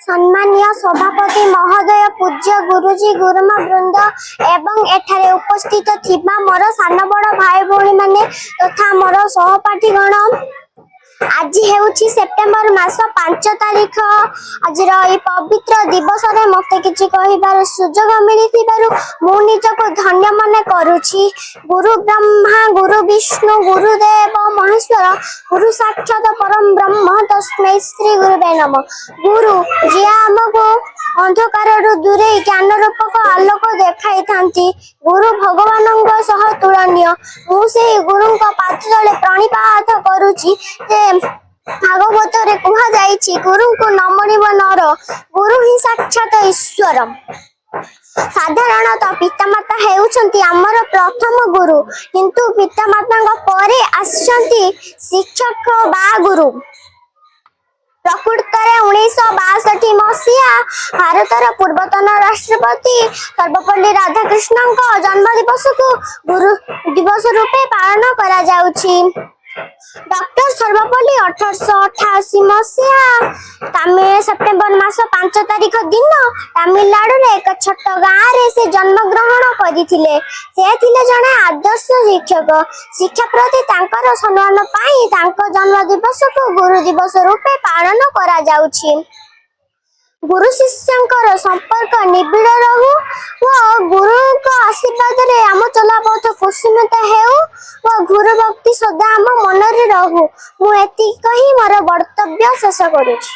ସମ୍ମାନୀୟ ସଭାପତି ମହୋଦୟ, ପୂଜ୍ୟ ଗୁରୁଜୀ, ଗୁରୁମା ବୃନ୍ଦ ଏବଂ ଏଠାରେ ଉପସ୍ଥିତ ଥିବା ମୋର ସାନ ବଡ଼ ଭାଇ ଭଉଣୀମାନେ ତଥା ମୋର ସହପାଠୀଗଣ, ଆଜି ହେଉଛି ସେପ୍ଟେମ୍ବର ମାସ 5 ତାରିଖ। ଆଜିର ଏହି ପବିତ୍ର ଦିବସରେ ମୋତେ କିଛି କହିବାର ସୁଯୋଗ ମିଳିଥିବାରୁ ମୁଁ ନିଜକୁ ଧନ୍ୟ ମନେ କରୁଛି। ଗୁରୁ ବ୍ରହ୍ମା, ଗୁରୁ ବିଷ୍ଣୁ, ଗୁରୁଦେବ ମହେଶ୍ୱର, ଗୁରୁ ସାକ୍ଷାତ ପରମ ବ୍ରହ୍ମ, ତସ୍ମୈ ଶ୍ରୀ ଗୁରୁବେ ନମଃ। ଗୁରୁ ଯିଏ ଆମକୁ ଅନ୍ଧକାରରୁ ଦୂରେଇ ଜ୍ଞାନ ରୂପକ ଆଲୋକ ଦେଖାଇଥାନ୍ତି, ଗୁରୁ ଭଗବାନଙ୍କ ସହ ତୁଳନୀୟ। ମୁଁ ସେହି ଗୁରୁଙ୍କ ପାଦ ତଳେ ପ୍ରଣିପାତ କରୁଛି ଯେ ଭାଗବତରେ କୁହାଯାଇଛି, ଗୁରୁଙ୍କୁ ନ ମଣିବ ନର, ଗୁରୁ ହିଁ ସାକ୍ଷାତ ଈଶ୍ୱର। ସାଧାରଣତଃ ପିତାମାତା ହେଉଛନ୍ତି ଆମର ପ୍ରଥମ ଗୁରୁ, କିନ୍ତୁ ପିତାମାତାଙ୍କ ପରେ ଆସିଛନ୍ତି ଶିକ୍ଷକ ବା ଗୁରୁ। ପ୍ରକୃତରେ 1962 ମସିହା ଭାରତର ପୂର୍ବତନ ରାଷ୍ଟ୍ରପତି ସର୍ବପଲ୍ଲୀ ରାଧାକୃଷ୍ଣଙ୍କ ଜନ୍ମ ଦିବସକୁ ଗୁରୁ ଦିବସ ରୂପେ ପାଳନ କରାଯାଉଛି। ଡକ୍ଟର ସର୍ବପଲ୍ଲୀ 1888 ମସିହା ସେପ୍ଟେମ୍ବର ମାସ 5 ତାରିଖ ଦିନ ତାମିଲନାଡୁରେ ଏକ ଛୋଟ ଗାଁରେ ସେ ଜନ୍ମଗ୍ରହଣ କରିଥିଲେ। ସେ ଥିଲେ ଜଣେ ଆଦର୍ଶ ଶିକ୍ଷକ। ଶିକ୍ଷା ପ୍ରତି ତାଙ୍କର ସମ୍ମାନ ପାଇଁ ତାଙ୍କ ଜନ୍ମ ଦିବସକୁ ଗୁରୁ ଦିବସ ରୂପେ ପାଳନ କରାଯାଉଛି। ଗୁରୁ ଶିଷ୍ୟଙ୍କର ସମ୍ପର୍କ ନିବିଡ଼ ରହୁ ଓ ଗୁରୁଙ୍କ ଆଶୀର୍ବାଦରେ ଆମ ଚଲାପଥ କୁସୁମିତ ହେଉ ଓ ଗୁରୁ ଭକ୍ତି ସଦା ଆମ ମନରେ ରହୁ। ମୁଁ ଏତିକି କହି ମୋର ବକ୍ତବ୍ୟ ଶେଷ କରୁଛି।